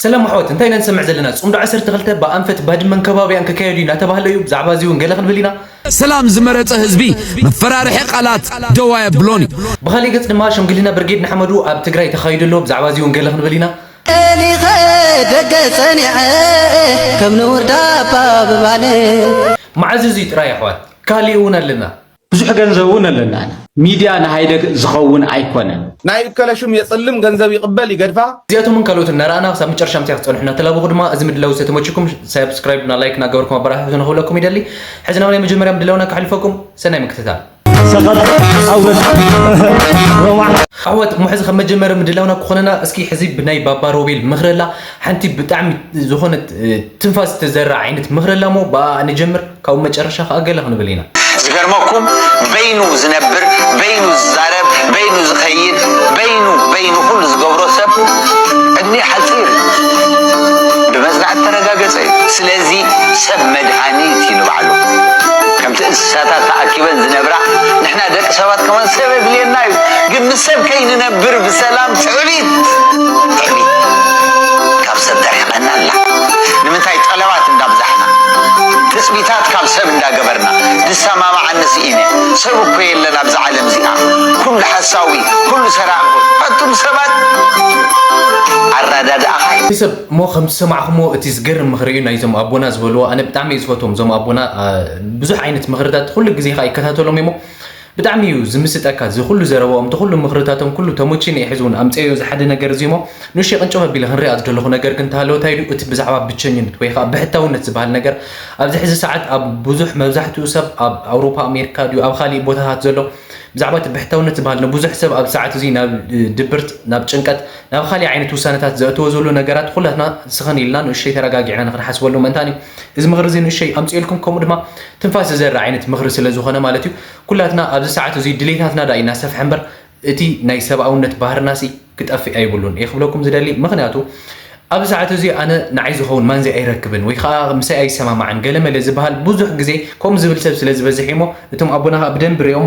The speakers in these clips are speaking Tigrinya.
ሰላም ኣሕዋት፣ እንታይ ኢና ንሰምዕ ዘለና? ጽምዶ ዓሰርተ ክልተ ብኣንፈት ባድመን ከባቢኣን ክካየድ እዩ እናተባህለ እዩ። ብዛዕባ እዚ እውን ገለ ክንብል ኢና። ሰላም ዝመረጸ ህዝቢ መፈራርሒ ቃላት ደው ኣየብሎን እዩ። ብኻሊእ ገጽ ድማ ሽምግልና ብርጌድ ንሓመዱ ኣብ ትግራይ ተኻይዱ ኣሎ። ብዛዕባ እዚ እውን ገለ ክንብል ኢና። እኔኸ ደገ ጸኒዐ ከም ነውር ዳባ ብባለ መዓዝ እዚ ጥራይ ኣሕዋት፣ ካሊእ እውን ኣለና። ብዙሕ ገንዘብ እውን ኣለና። ሚድያ ንሃይደግ ዝኸውን ኣይኮነን። ናይ እከለ ሹም የፅልም ገንዘብ ይቕበል ይገድፋ። እዚኣቶምን ካልኦትን እናረኣና ክሳብ መጨረሻ ምስያ ክትፀንሑ እናተላበኹ ድማ እዚ ምድላው ዝተመችኩም ሳብስክራይብ እና ላይክ እናገበርኩም ኣበረታትዑ ንክብለኩም ይደሊ። ሕዚ ናብ ናይ መጀመርያ ምድላውና ከሕልፈኩም ሰናይ ምክትታል። ሰቐጥ ኣወት ሮማዕ ኣሕዋት እሞ ሕዚ ከም መጀመሪ ምድላውና ክኾነና እስኪ ሕዚ ብናይ ባባ ሮቤል ምኽረላ ሓንቲ ብጣዕሚ ዝኾነት ትንፋስ ተዘራ ዓይነት ምኽረላ እሞ ብኣ ንጀምር። ካብኡ መጨረሻ ከኣ ገለ ክንብል ኢና። ዝገርመኩም በይኑ ዝነብር በይኑ ዝዛረብ በይኑ ዝኸይድ በይኑ በይኑ ኩሉ ዝገብሮ ሰብ ዕድሜ ሓፂር እዩ። ብመፅናዕቲ ተረጋገፀ እዩ። ስለዚ ሰብ መድሃኒት እዩ ንባዕሉ። ከምቲ እንስሳታት ተኣኪበን ዝነብራ ንሕና ደቂ ሰባት ከማን ሰብ የድልየና እዩ። ግን ምስ ሰብ ከይንነብር ብሰላም ትዕቢት ትዕቢት ካብ ሰብ ተርሕቐና ኣላ። ንምንታይ ጠለባት እንዳብዛሕና ትፅቢታት ካብ ሰብ እንዳገበርና ዝሰማማዓኒ ስኢነ። ሰብ እኮ የለን ኣብዚ ዓለም እዚኣ። ኩሉ ሓሳዊ፣ ኩሉ ሰራቒ። ኣቱም ሰባት ኣረዳድኣኻ እዩ። ሰብ እሞ ከም ዝሰማዕኹሞ እቲ ዝገርም ምኽሪ እዩ ናይዞም ኣቦና ዝበልዎ። ኣነ ብጣዕሚ እየ ዝፈትዎም እዞም ኣቦና። ብዙሕ ዓይነት ምኽርታት ኩሉ ግዜ ከዓ ይከታተሎም እሞ ብጣዕሚ እዩ ዝምስጠካ እዚ ኩሉ ዘረባኦም፣ እቲ ኩሉ ምኽርታቶም ኩሉ ተሞቺኒ እየ ሕዚ እውን ኣምፀዮ እዚ ሓደ ነገር እዚ እሞ ንእሽተይ ቅንጭብ ኣቢለ ክንሪኣ ዝደለኹ ነገር ግን እንተሃለወ እንታይ ድዩ እቲ ብዛዕባ ብቸኝነት ወይ ከዓ ብሕታውነት ዝበሃል ነገር ኣብዚ ሕዚ ሰዓት ኣብ ብዙሕ መብዛሕትኡ ሰብ ኣብ ኣውሮፓ ኣሜሪካ ድዩ ኣብ ካሊእ ቦታታት ዘሎ ብዛዕባ እቲ ብሕታውነት ዝበሃል ንብዙሕ ሰብ ኣብ ሰዓት እዚ ናብ ድብርት ናብ ጭንቀት ናብ ካሊእ ዓይነት ውሳነታት ዘእተዎ ዘሎ ነገራት ኩላትና ስኽን ኢልና ንእሽተይ ተረጋጊዕና ንክንሓስበሉ ምእንታን እዩ እዚ ምኽሪ እዚ ንእሽተይ ኣምፅኤልኩም ከምኡ ድማ ትንፋስ ዝዘርእ ዓይነት ምኽሪ ስለ ዝኾነ ማለት እዩ። ኩላትና ኣብዚ ሰዓት እዙይ ድሌታትና ዳ እዩ እናሰፍሐ እምበር እቲ ናይ ሰብኣውነት ባህርናሲ ክጠፍእ ኣይብሉን እየ ክብለኩም ዝደሊ። ምኽንያቱ ኣብዚ ሰዓት እዙይ ኣነ ንዓይ ዝኸውን ማንዚ ኣይረክብን ወይ ከዓ ምሳይ ኣይሰማማዕን ገለመለ ዝበሃል ብዙሕ ግዜ ከምኡ ዝብል ሰብ ስለ ዝበዝሕ እሞ እቶም ኣቦና ከዓ ብደንቢ ሪኦም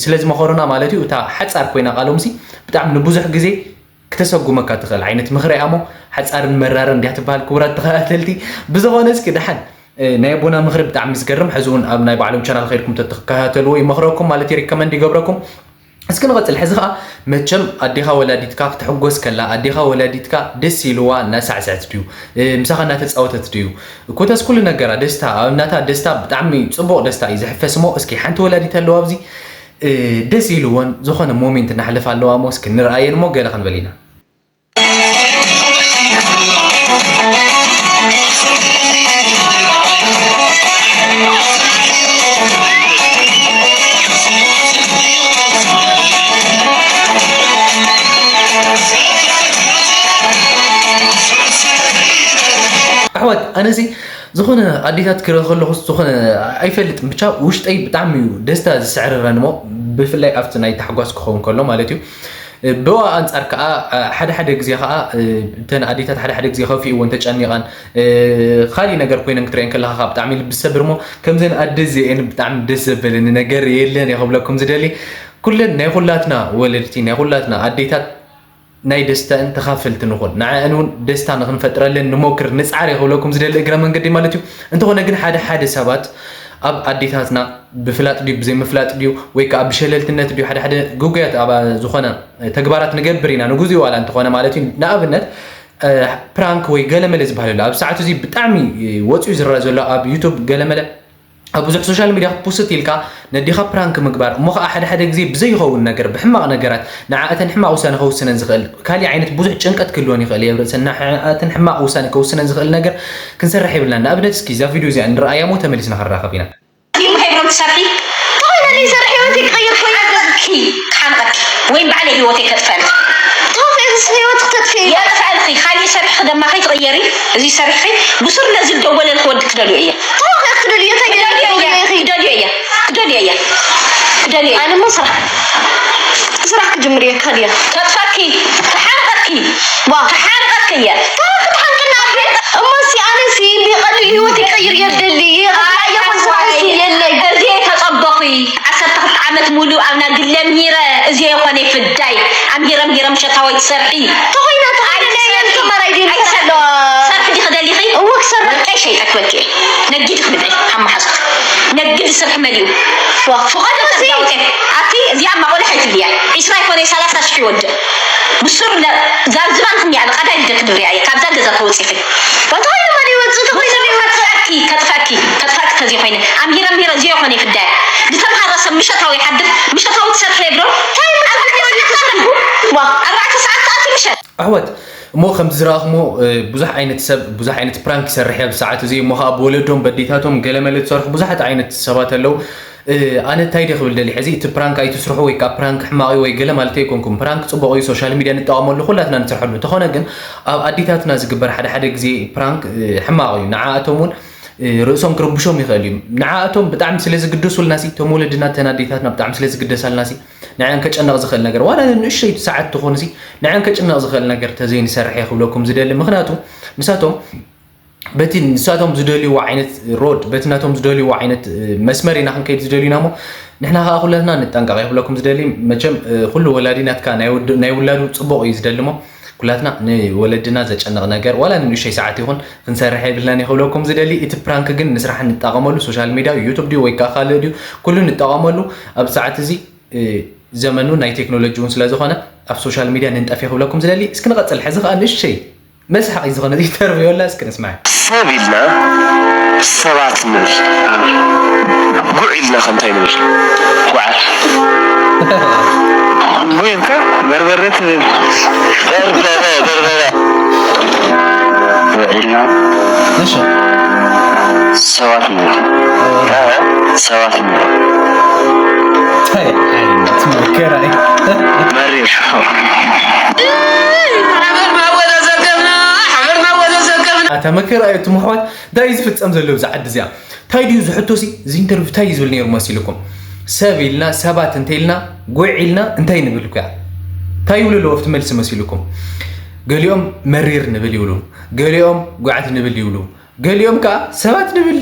ስለ ዝመኸሩና ማለት እዩ። እታ ሓፃር ኮይና ቃሎምሲ ብጣዕሚ ንብዙሕ ግዜ ክተሰጉመካ ትኽእል ዓይነት ምኽሪ እያ እሞ ሓፃርን መራርን እንዲያ ትበሃል ክቡራት ተኸታተልቲ። ብዝኾነ እስኪ ደሓን ናይ ኣቦና ምኽሪ ብጣዕሚ ዝገርም ሕዚ እውን ኣብ ናይ ባዕሎም ቻናል ከይድኩም ተትከታተልዎ ይመኽረኩም ማለት ሪከመንድ ይገብረኩም። እስኪ ንቐፅል ሕዚ ከዓ መቸም ኣዴኻ ወላዲትካ ክትሕጎስ ከላ ኣዴኻ ወላዲትካ ደስ ኢልዋ እናሳዕሰዐት ድዩ ምሳኻ እናተፃወተት ድዩ ኮተስ ኩሉ ነገራ ደስታ ኣብ እናታ ደስታ ብጣዕሚ ፅቡቕ ደስታ እዩ ዝሕፈስ እሞ እስኪ ሓንቲ ወላዲት ኣለዋ ኣብዚ ደስ ኢልወን ዝኾነ ሞሜንት እናሕለፋ ኣለዋ እሞ እስኪ ንርኣየን እሞ ገለ ክንብል ኢና። ኣሕዋት ኣነሲ ዝኾነ ኣዴታት ክርኢ ከለኹስ ዝኾነ ኣይፈልጥን ብቻ ውሽጠይ ብጣዕሚ እዩ ደስታ ዝስዕርረን እሞ ብፍላይ ኣብቲ ናይ ታሕጓስ ክኸውን ከሎ ማለት እዩ። ብኡ ኣንጻር ከኣ ሓደ ሓደ ግዜ ከኣ እተን ኣዴታት ሓደ ሓደ ግዜ ከፊእወን ተጨኒቐን ካሊእ ነገር ኮይነን ክትርእየን ከለኻ ከኣ ብጣዕሚ ልቢ ዝሰብር እሞ ከምዘን ኣደ እዚኤን ብጣዕሚ ደስ ዘበለኒ ነገር የለን እየ ክብለኩም ዝደሊ። ኩለን ናይ ኩላትና ወለድቲ ናይ ኩላትና ኣዴታት ናይ ደስተኣን ተኻፈልቲ ንኹን፣ ንዐኣን እውን ደስታ ንኽንፈጥረለን ንሞክር፣ ንጽዓር እየ ክብለኩም ዝደሊ እግረ መንገዲ ማለት እዩ። እንተኾነ ግን ሓደ ሓደ ሰባት ኣብ ኣዴታትና ብፍላጥ ድዩ ብዘይምፍላጥ ድዩ ወይ ከዓ ብሸለልትነት ድዩ ሓደ ሓደ ግጉያት ኣብ ዝኾነ ተግባራት ንገብር ኢና ንግዜኡ ዋላ እንተኾነ ማለት እዩ። ንኣብነት ፕራንክ ወይ ገለመለ ዝበሃል ኣሎ። ኣብ ሰዓት እዚ ብጣዕሚ ወፂኡ ዝረአ ዘሎ ኣብ ዩቱብ ገለመለ ኣብ ብዙሕ ሶሻል ሚድያ ክትፖስት ኢልካ ነዴኻ ፕራንክ ምግባር እሞ ኸዓ ሓደ ሓደ ግዜ ብዘይኸውን ነገር ብሕማቕ ነገራት ንዓእተን ሕማቕ ውሳነ ከውስነን ዝኽእል ካሊእ ዓይነት ብዙሕ ጭንቀት ክህልወን ይኽእል እየ ኣብ ርእሰን ንዓእተን ሕማቕ ውሳነ ከውስነን ዝኽእል ነገር ክንሰርሕ የብልናን ንኣብነት እስኪ እዛ ቪድዮ እዚኣ ንርኣያ እሞ ተመሊስና ክንራኸብ ኢና። ፊልም ከይብሎም ትሰርሒ ተኾይነ ዘይሰርሕ ህይወተይ ክቕይር ኮይነ ኣለኪ ክሓንቐኪ ወይም ባዕለይ ህይወተይ ከጥፈል ተወፈ ህይወት ክተጥፊ የጥፋልኺ ካሊእ ሰርሒ ክደማ ከይትቕየሪ እዚ ሰሪሕኺ ብሱር ነዚ ዝደወለልኪ ወዲ ክደልዮ እየ ተወፈ ክደልዮ እንታይ ክደልዮ እየ ክደልዮ እየ ክደልዮ እየ ክደልዮ እየ ኣነ ሞ ስራሕ ስራሕ ክጅምር እየ ካድያ ከጥፈኪ ክሓንቐኪ ዋ ክሓንቐኪ እየ ተወፈ ክሓንቀና እሞ ሲ ኣነ ሲ ብቐሊል ህይወት ይቀይር እየ ደሊ ይቐየኹን ስራሕ ሲ የለይ እዚ ተጸበኹ ዓሰርተ ክልተ ዓመት ሙሉ ኣብ ናግለ ምሂረ እዚ የኾነ ፍዳይ ኣምሂረ ምሂረ ምሸታወይ ትሰርሒ ተኾይና ተኾይና ናይ የንከመራይ ዲን ሸይጠክበኪ እየ። ነጊዲ ክብልዒ ካብ መሓዝኩ። ነጊዲ ስርሒ መሊኡ። ዋ፣ ፍቓድ እዚ ከዛውጤ። ኣቲ እዚኣ ማቆለ ሓይትብልያ። ዒስራ ይኮነ ሰላሳ ሽሕ ይወድእ። ብሱር ለ-፣ ዛብ ዝባን ክንዲ ኣለ ቀዳይ ልደ ክድብርያ እየ። ካብዛ ገዛ ተወጺኺ። እንታይ ማለት ይወጽእ ተኾይኑ ከጥፋኪ፣ ከጥፋኪ፣ ከጥፋኪ ተዚ ኮይነ። ኣምሂረ ኣምሂረ እዚ ይኮነ ይፍዳይ። ዝተምሃረ ሰብ ምሸታዊ ሓድር፣ ምሸታዊ ትሰርሒ የብሎ። እንታይ ማለት ይወጽእ ተሰርቡ? ዋ፣ ኣርባዕተ ሰዓት ተኣቲ ምሸት። ኣሕዋት፣ እሞ ከምቲ ዝረኣኹሞ፣ እ፣ ብዙሕ ዓይነት ሰብ ብዙሕ ዓይነት ፕራንክ ይሰርሕ እየ ብሰዓት እዚ። እሞ ኸኣ ብወለዶም በዴታቶም ገለመለ ዝሰርሑ ብዙሓት ዓይነት ሰባት ኣለዉ። እ፣ ኣነ እንታይ ድየ ክብል ደሊ ሕዚ፣ እቲ ፕራንክ ኣይትስርሑ ወይ ከኣ ፕራንክ ሕማቕ እዩ ወይ ገለ ማለት ኣይኮንኩም። ፕራንክ ጽቡቕ እዩ፣ ሶሻል ሚድያ ንጠቐመሉ፣ ኩላትና ንሰርሐሉ። እንተኾነ ግን ኣብ ኣዴታትና ዝግበር ሓደ ሓደ ግዜ ፕራንክ፣ እ፣ ሕማቕ እዩ። ንዓኣቶም እውን፣ እ፣ ርእሶም ክርብሾም ይኽእል እዩ። ንዓኣቶም ብጣዕሚ ስለ ዝግደሱልናሲ፣ እቶም ወለድና እተን ኣዴታትና ብጣዕሚ ስለ ዝግደሳልናሲ፣ ንዐን ከጨንቕ ዝኽእል ነገር፣ ዋላ ንእሽተይ ሰዓት ትኾንሲ፣ ንዐን ከጨንቕ ዝኽእል ነገር ተዘይንሰርሕ እየ ክብለኩም ዝደሊ። ምኽንያቱ ንሳቶም በቲ ንሳቶም ዝደልይዎ ዓይነት ሮድ፣ በቲ ናቶም ዝደልይዎ ዓይነት፣ እ፣ መስመር ኢና ክንከይድ ዝደልዩና እሞ፣ ንሕና ከኣ ኩላትና ንጠንቀቕ እየ ክብለኩም ዝደሊ። መቸም፣ እ፣ ኩሉ ወላዲ ናትካ ናይ ወድ-፣ ናይ ውላዱ ጽቡቕ እዩ ዝደሊ እሞ፣ ኩላትና ንወለድና ዘጨንቕ ነገር፣ ዋላ ንንእሽተይ ሰዓት ይኹን ክንሰርሕ የብልናን እየ ክብለኩም ዝደሊ። እቲ ፕራንክ ግን ንስራሕ ንጠቐመሉ፣ ሶሻል ሚድያ፣ ዩቱብ ድዩ ወይ ከኣ ካልእ ድዩ፣ ኩሉ ንጠቐመሉ። ኣብ ሰዓት እዚ፣ እ፣ ዘመኑ ናይ ቴክኖሎጂ እውን ስለ ዝኾነ፣ ኣብ ሶሻል ሚድያ ንንጠፍ እየ ክብለኩም ዝደሊ። እስኪ ንቐጽል። ሕዚ ከኣ ንእሽተይ መስሓቂ ዝኾነ ኢንተርቪው ኣላ፣ እስኪ ንስማዕ። ሰብ ኢልና ሰባት ንብል፣ ጉዕ ኢልና ከ እንታይ ንብል? ጉዓት። ጉዕ ኢልካ በርበረ ትብል። በርበረ፣ በርበረ። ጉዕ ኢልና እሺ። ሰባት ንብል። እ፣ ሰባት ንብል። እንታይ ዓይነት መከራ እዩ? መሪር። ሓመድ ማወዘ ዘገብና፣ ሓመድ ማወዘ ዘገብና። ኣታ መከራ እዩ፣ እቱም ኣሕዋት፣ እንታይ እዩ ዝፍጸም ዘሎ ብዛ ዓዲ እዚኣ? እንታይ ድዩ ዝሕቶሲ? እዚ ኢንተርቪው እንታይ እዩ ዝብል ነይሩ መሲልኩም? ሰብ ኢልና፣ ሰባት እንተ ኢልና፣ ጉዕ ኢልና እንታይ ንብል እኮ እያ? እንታይ ይብሉ ኣለዉ ኣብቲ መልሲ መሲልኩም? ገሊኦም መሪር ንብል ይብሉ፣ ገሊኦም ጉዓት ንብል ይብሉ፣ ገሊኦም ከኣ ሰባት ንብል።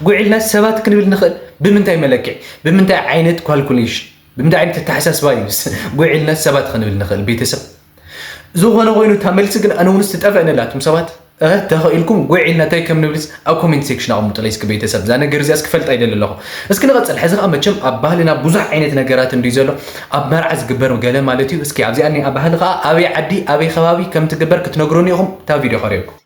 ጉዕ ኢልና ሰባት ክንብል ንኽእል ብምንታይ መለክዒ? ብምንታይ ዓይነት ካልኩሌሽን? ብምንታይ ዓይነት ኣተሓሳስባ እዩ ስ-፣ ጉዕ ኢልና ሰባት ክንብል ንኽእል ቤተሰብ? ዝኾነ ኮይኑ እታ መልሲ ግን ኣነ እውንስ ትጠፍእን ኣላ። እቶም ሰባት፣ እ፣ ተኽኢልኩም ጉዕ ኢልና እንታይ ከም ንብልስ ኣብ ኮሜንት ሴክሽን ኣቐምጡለይ እስኪ ቤተሰብ። እዛ ነገር እዚኣስ ክፈልጣ ይደሊ ኣለኹ። እስኪ ንቐጽል። ሕዚ ኸኣ መቸም ኣብ ባህልና ብዙሕ ዓይነት ነገራት እንድዩ ዘሎ። ኣብ መርዓ ዝግበር ገለ ማለት እዩ። እስኪ ኣብዚኣ እኒኣ ባህሊ ኸኣ ኣበይ ዓዲ ኣበይ ከባቢ ከም ትግበር ክትነግሩኒ ኢኹም። እታ ቪድዮ ከርእየኩም።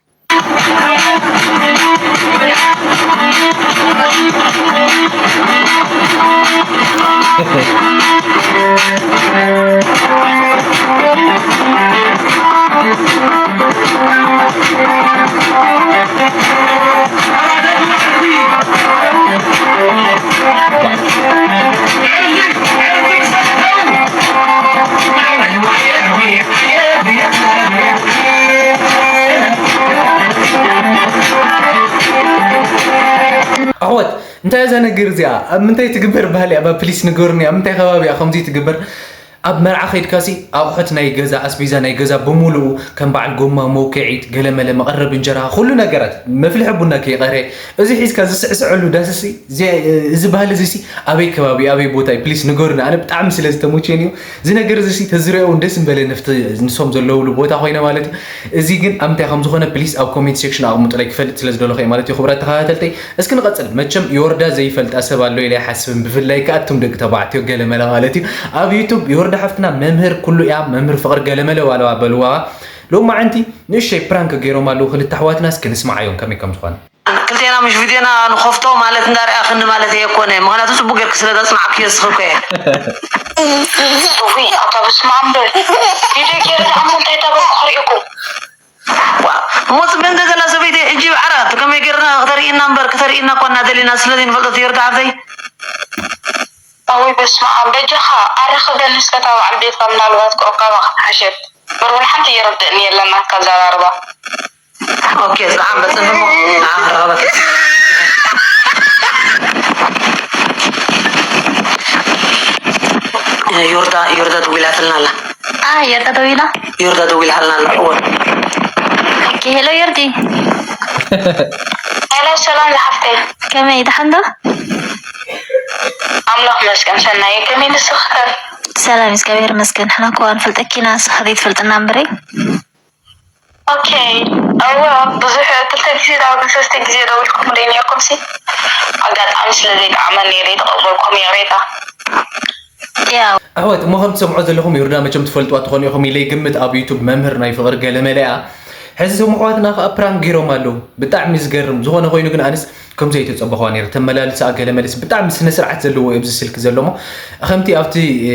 ኣሕዋት፣ እንታይ እዛ ነገር እዚኣ? ኣብ ምንታይ ትግበር ባህሊ እያ? ፕሊስ ንገሩኒ፣ ኣብ ምንታይ ከባቢ እያ ከምዚ ትግበር? ኣብ መርዓ ከይድካሲ ኣቑሑት ናይ ገዛ፣ ኣስቤዛ ናይ ገዛ ብምሉኡ፣ ከም በዓል ጎማ፣ መውቅዒት፣ ገለመለ፣ መቐረቢ እንጀራ፣ ኩሉ ነገራት፣ መፍልሒ ቡና ከይቐረ፣ እዚ ሒዝካ ዝስዕስዐሉ ዳስሲ፣ እዚ፣ እዚ ባህሊ እዚሲ ኣበይ ከባቢ፣ ኣበይ ቦታ እዩ? ፕሊስ ንገሩኒ። ኣነ ብጣዕሚ ስለ ዝተመቸኒ እዩ። እዚ ነገር እዚሲ ተዝሪኦ እውን ደስ ምበለኒ፣ ኣብቲ ንሶም ዘለውሉ ቦታ ኮይነ ማለት እዩ። እዚ ግን ኣብ ምንታይ ከም ዝኾነ ፕሊስ ኣብ ኮሜንት ሴክሽን ኣቕምጡለይ፣ ክፈልጥ ስለ ዝደለኹ እየ ማለት እዩ። ክቡራት ተኸታተልተይ፣ እስኪ ንቐጽል። መቸም ዮርዳ ዘይፈልጣ ሰብ ኣሎ ኢለ ኣይሓስብን፣ ብፍላይ ከኣ ኣቱም ደቂ ተባዕትዮ ገለመለ ማለት እዩ። ኣብ ዩቱብ ዮርዳ ሓፍትና መምህር ኩሉ እያ፣ መምህር ፍቕሪ ገለመለ ዋለዋ በልዋ። ሎማዓንቲ ንእሽተይ ፕራንክ ገይሮም ኣለዉ ክልተ ኣሕዋትና፣ እስኪ ንስምዓዮም ከመይ ከም ዝኾነ። ክልቴና ምሽ ቪድዮና ንኸፍቶ ማለት እንዳርኣኽኒ ማለት እየ ኮነ፣ ምኽንያቱ ጽቡቅ ጌርክ ስለ ዘጽናዕክዮ እስኺ እኮ እየ። ውይ፣ ኣታ በስመ ኣብ በል። ቪድዮ ጌረ ደኣ እሞ እንታይ እታ በልኩ ክርእየኩም? ዋ፣ እሞ ጽበ እንተ ዘላ ሰበይቲ ሕጂ ብዓራት ከመይ ጌርና ክተርእየና እምበር፣ ክተርእየና እኮ እናደሊና ስለ ዘይንፈልጦ ትየርዳ ሓፍተይ። ኣወይ በስመ ኣብ፣ በጃኻ ኣራኽበኒ እስከ እታ በዓል ቤትካ፣ ምናልባት ከኣ ካባኻ ክትሓሸት። በርበረ ሓንቲ እየረድእኒ የለና ካብዛ ኣራርባ። ኦኬ፣ ሰዓም በጽንሕ እሞ ንዓ ክረኸበካ። ዮርዳ፣ ዮርዳ ደዊላትና ኣላ። ኣይ፣ ዮርዳ ደዊላ? ዮርዳ ደዊላትና ኣላ። እወ። ኦኬ፣ ሄሎ ዮርዲ። ሄሎ፣ ሰላም ዝሓፍተይ። ከመይ፣ ደሓን ዶ? ኣምላኽ መስገን ሰናየ፣ ከመይ ንስኺ ከ? ሰላም፣ እግዚኣብሔር ይመስገን። ንሕና እኮ ኣንፈልጠኪ ኢና፣ ንስኻ ዘይትፈልጥና እምበረይ። ኦኬ። እወ፣ ብዙሕ ክልተ ግዜ ደው፣ ሰለስተ ግዜ ደዊልኩም ደይ ነርኩም ሲ ኣጋጣሚ ስለ ዘይጠዓመኒ ነይረ፣ ተቐበልኩም፣ ይቕሬታ። ያ። ኣሕዋት፣ እሞ ከም ትሰምዖ ዘለኹም፣ ዮርዳ መቸም ትፈልጥዋ ትኾኑ ኢኹም ኢለ ይግምት፣ ኣብ ዩቱብ መምህር ናይ ፍቕሪ ገለመለ እያ። ሕዚ እዞም ኣሕዋትና ኸኣ ፕራንክ ገይሮም ኣለዉ። ብጣዕሚ ዝገርም። ዝኾነ ኮይኑ ግን ኣነስ ከምዚ ኣይተጸበኽዋ ነይረ። ተመላልሳ ገለመለስ ብጣዕሚ ስነ ስርዓት ዘለዎ እዩ ኣብዚ ስልክ ዘሎ እሞ፣ ከምቲ ኣብቲ፣ እ፣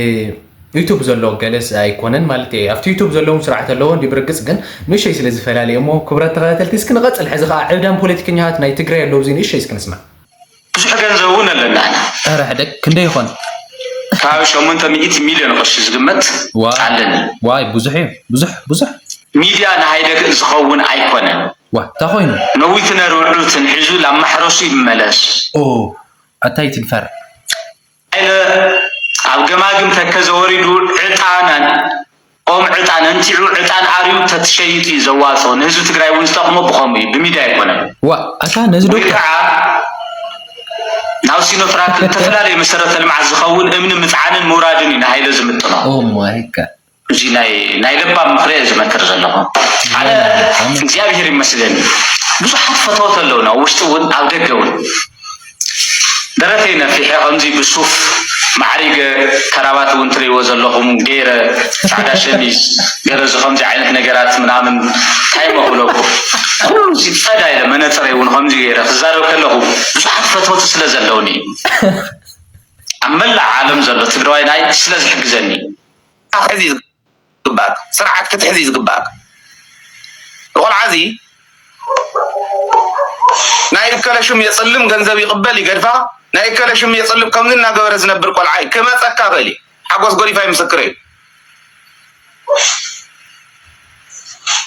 ዩቱብ ዘሎ ገለስ ኣይኮነን ማለት እየ። ኣብቲ ዩቱብ ዘለዉ ስርዓት ኣለዎ እንዲ ብርግጽ ግን ንእሽተይ ስለ ዝፈላለየ እሞ፣ ክቡራት ተኸታተልቲ እስኪ ንቐጽል። ሕዚ ኸኣ ዕብዳን ፖለቲከኛታት ናይ ትግራይ ኣለዉ፣ እዚ ንእሽተይ እስኪ ንስማዕ። ብዙሕ ገንዘብ እውን ኣለና ኢና። ኧረ ሕደግ ክንደይ ይኾን? ካብ ሸሞንተ ሚእቲ ሚልዮን ቅርሺ ዝግመት ዋ-፣ ኣለኒ። ዋይ፣ ብዙሕ እዩ። ብዙሕ፣ ብዙሕ። ሚድያ ንሃይለ ዝኸውን ኣይኮነን። ዋ፣ እንታይ ኮይኑ? ነዊትነር ውዕሉትን ሒዙ ላብ ማሕረሱ ይመለስ። ኦ፣ ኣታይ ትድፈር? ሃይለ ኣብ ገማግም ተከዘ ወሪዱ ዕጣን፣ ኦም ዕጣን ኣንቲዑ ዕጣን ኣርዩ ተትሸይጥ እዩ ዘዋጽኦ። ንህዝቢ ትግራይ እውን ዝጠቕሞ ብኸምኡ እዩ፣ ብሚድያ ኣይኮነን። ዋ፣ ኣታ ነዚ ወይ ዶክተር ከዓ ናብ ሲኖትራክ ዝተፈላለዩ መሰረተ ልምዓት ዝኸውን እምኒ ምፅዓንን ምውራድን እዩ ንሃይለ ዝምጥኖ። ኦ ማይ ጋድ። እዚ ናይ፣ ናይ ለባም ምኽሪ እየ ዝመክር ዘለኹ። ኣነ ኣሜን። እግዚኣብሔር ይመስገን ብዙሓት ፈተውት ኣለውና፣ ውሽጢ እውን ኣብ ደገ እውን። ደረተይ ነፊሐ ከምዚ ብሱፍ ማዕሪገ፣ ከራባት እውን ትርእይዎ ዘለኹም ገይረ፣ ጻዕዳ ሸሚዝ ገይረ፣ እዚ ከምዚ ዓይነት ነገራት ምናምን እንታይ እሞ ክብለኩም። ኩሉ እዚ ጸዳ ኢለ መነጽረይ እውን ከምዚ ገይረ ክዛረብ ከለኹ ብዙሓት ፈተውቲ ስለ ዘለውኒ፣ ኣብ መላእ ዓለም ዘሎ ትግራዋይ ናይ ስለ ዝሕግዘኒ። ክትሕዝ እዩ ዝግባእ፣ ስርዓት ክትሕዝ እዩ ዝግባእ። ቆልዓ እዚ ናይ እከለ ሽም የጽልም፣ ገንዘብ ይቕበል፣ ይገድፋ፣ ናይ እከለ ሽም የጽልም፣ ከምዚ እናገበረ ዝነብር ቆልዓ እዩ። ክመጸካ ይኽእል እዩ። ሓጎስ ጎዲፋይ ምስክር እዩ።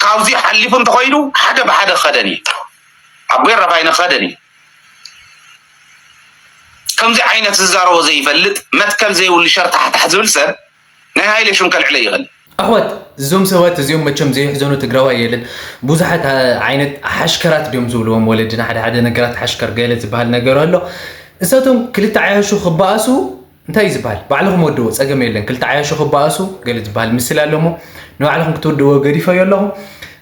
ካብዚ ሓሊፉ እንተኾይኑ ሓደ ብሓደ ክኸደን እዩ። ኣቦይ ራፋይነ ክኸደን እዩ። ከምዚ ዓይነት ዝዛረቦ ዘይፈልጥ፣ መትከል ዘይብሉ ሸርታሕታሕ ዝብል ሰብ ናይ ሃይለ ሽም ከልዕሎ ይኽእል። ኣሕዋት፣ እዞም ሰባት እዚኦም መቸም ዘይሕዘኑ ትግራዋይ የለን። ብዙሓት፣ አ፣ ዓይነት ሓሽከራት ድዮም ዝብልዎም ወለድና፣ ሓደ ሓደ ነገራት ሓሽከር ገለ ዝበሃል ነገር ኣሎ። እሳቶም ክልተ ዓያሹ ክበኣሱ እንታይ እዩ ዝበሃል? ባዕልኹም ወድዎ፣ ጸገም የለን። ክልተ ዓያሹ ክበኣሱ ገለ ዝበሃል ምስል ኣሎ እሞ፣ ንባዕልኹም ክትውድዎ ገዲፈዮ ኣለኹም።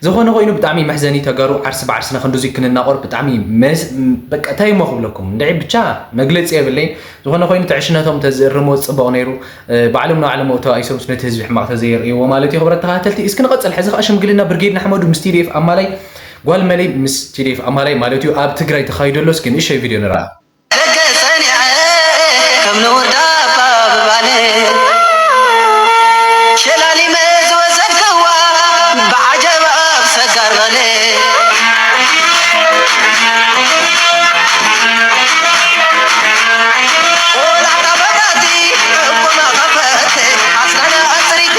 ዝኾነ ኮይኑ ብጣዕሚ መሕዘኒ፣ ተጋሩ ዓርሲ ብዓርስና ክንድዙይ ክንናቆር ብጣዕሚ መስ-፣ በቃ እንታይ እሞ ክብለኩም? እንድዒ ብቻ መግለጺ የብለይን። ዝኾነ ኮይኑ ትዕሽነቶም ተዝእርሞ ጽቡቕ ነይሩ። እ፣ ባዕሎም ንባዕሎም ተባኢሶምስ ነቲ ህዝቢ ሕማቕ ተዘየርእይዎ ማለት እዩ። ክብረት ተኸታተልቲ፣ እስኪ ንቐጽል። ሕዚ ኸኣ ሽምግልና ብርጌድ ንሓመዱ ምስ ቲ ዲ ኤፍ ኣማላይ፣ ጓል መለይ ምስ ቲ ዲ ኤፍ ኣማላይ ማለት እዩ፣ ኣብ ትግራይ ተኻይዶ ኣሎ። እስኪ ንእሽተይ ቪድዮ ንርኣ። ደገ ጸኒዐ ከም ንውር ዳባ ብባነ ሸላሊመ ዝወሰድክዋ ብዓጀብ ኣብ ሰጋር ቐለ። ቆላዕታ መብራህቲ ዕቁማ ከፈተ ኣስናነ ኣጽሪቲ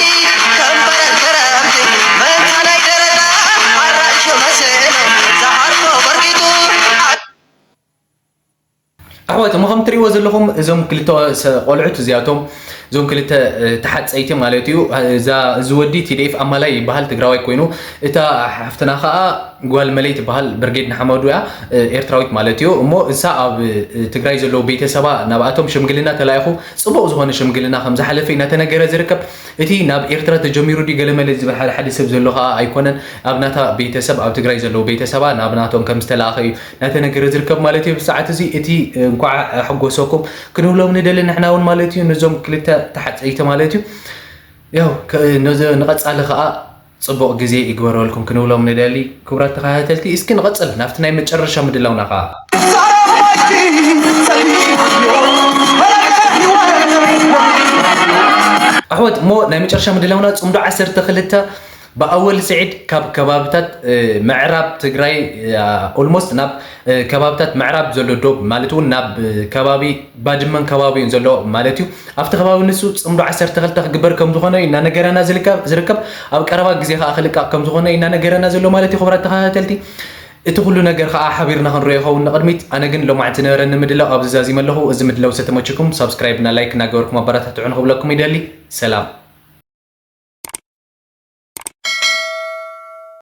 ከም በረድ ክረምቲ መንታ ናይ ደረታ ኣራእሾ መሰለ ዝሃርፎ በርጊቱ። ኣሕዋት፣ እሞ ከም ትርእይዎ ዘለኹም እዞም ክልተ ሰ-፣ ቆልዑት እዚኣቶም፣ እዞም ክልተ፣ እ፣ ተሓጸይቲ ማለት እዩ። እዛ፣ እዚ ወዲ ቲ ዲ ኤፍ ኣማላይ ይበሃል፣ ትግራዋይ ኮይኑ፣ እታ ሓፍትና ኸኣ ጓል መለይ ትበሃል፣ ብርጌድ ንሓመዱ እያ፣ እ፣ ኤርትራዊት ማለት እዩ። እሞ እሳ ኣብ፣ እ፣ ትግራይ ዘለዉ ቤተሰባ ናብኣቶም ሽምግልና ተላኢኹ፣ ጽቡቕ ዝኾነ ሽምግልና ከም ዝሓለፈ እናተነገረ ዝርከብ። እቲ ናብ ኤርትራ ተጀሚሩ ድዩ ገለመለ ዝብል ሓደ ሓደ ሰብ ዘሎ ኸኣ ኣይኮነን። ኣብ ናታ ቤተሰብ፣ ኣብ ትግራይ ዘለዉ ቤተሰባ ናብ ናቶም ከም ዝተላእኸ እዩ እናተነገረ ዝርከብ ማለት እዩ። ብሰዓት እዚ እቲ እንኳዕ ኣሐጎሰኩም ክንብሎም ንደሊ ንሕና እውን ማለት እዩ፣ ነዞም ክልተ ተሓፀይቲ ማለት እዩ። ያው ከ-፣ ነዘ-፣ ንቐጻሊ ኸኣ ጽቡቕ ግዜ ይግበረልኩም ክንብሎም ንደሊ። ክቡራት ተኸታተልቲ፣ እስኪ ንቐጽል ናብቲ ናይ መጨረሻ ምድላውና ኸኣ። ኣሕዋት፣ እሞ ናይ መጨረሻ ምድላውና ጽምዶ ዓሰርተ ክልተ ብኣወል ስዒድ ካብ ከባብታት፣ እ፣ ምዕራብ ትግራይ፣ እ፣ ኦልሞስት ናብ፣ እ፣ ከባብታት ምዕራብ ዘሎ ዶብ ማለት እውን ናብ፣ እ፣ ከባቢ ባድመን ከባቢኡን ዘሎ ማለት እዩ። ኣብቲ ከባቢ ንሱ ጽምዶ ዓሰርተ ክልተ ክግበር ከም ዝኾነ እዩ እናነገረና ዝልከብ-፣ ዝርከብ። ኣብ ቀረባ ግዜ ኸኣ ክልቃቕ ከም ዝኾነ እዩ እናነገረና ዘሎ ማለት እዩ። ክቡራት ተኸታተልቲ፣ እቲ ኩሉ ነገር ኸኣ ሓቢርና ክንሪኦ ይኸውን ንቕድሚት። ኣነ ግን ሎማዕንቲ ዝነበረኒ ምድላው ኣብዚ ዛዚመ ኣለኹ። እዚ ምድላው ዝተመቸኩም ሳብስክራይብ እና ላይክ እናገበርኩም ኣበረታትዑ ንኽብለኩም ይደሊ። ሰላም።